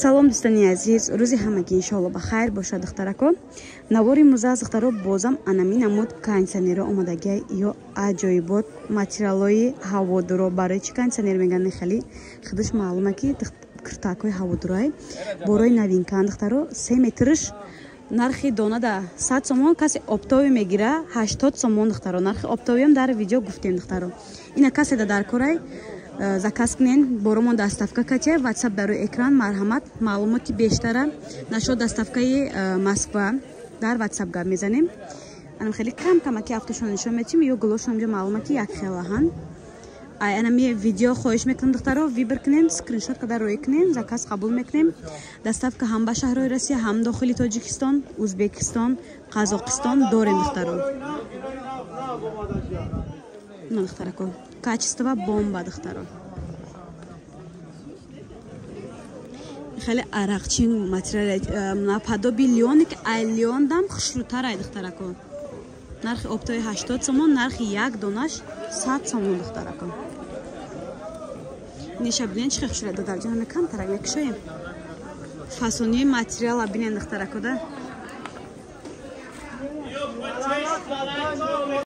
Салом, дӯстони азиз, рӯзи ҳамагӣ иншоалло ба хайр бошад, духтарако. Навори имрӯза аз духтаро бозам анами намуд кондитсионерро омадагия ё аҷоибот материалҳои ҳаводуро. Барои чӣ кондитсионер мегӯянд? Хеле худаш маълума, ки киртакҳои ҳаводурои борои новинкаан, духтаро. 3 метрш нархи донада 100 сомон, касе оптовый мегира 80 сомон, духтаро. Нархи оптовый ам дар видео гуфтем, духтаро. Ина касе да дар корай, заказ кунен, боромон доставка кача. Ватсап дар рӯи экран, марҳамат. Маълумоти бештара нашод доставкаи Москва дар Ватсап гап мезанем. Анам хеле кам камаки автошон нишон метим, ё гулошон ҷо маълума, ки як хелаҳанд. Анами видео хоҳиш мекунам, духтаро, выбор кунем, скриншот када рӯй кунем, заказ қабул мекунем. Доставка ҳам ба шаҳрҳои Россия, ҳам дохили Тоҷикистон, Узбекистон, Қазоқистон дорем, духтаро. На, духтарако, качество бомба, духтаро. Хеле арақчин материал, наподоби лёне, ки ай лёндам хушрӯтарай, духтарако. Нархи оптовый 80 сомон, нархи як донаш 100 сомон, духтарако. Ниша бинен, чӣ хел хушрӯя, додарҷон. Ҳаме камтарак мекушоем, фасонии материала бинен, духтарако, да.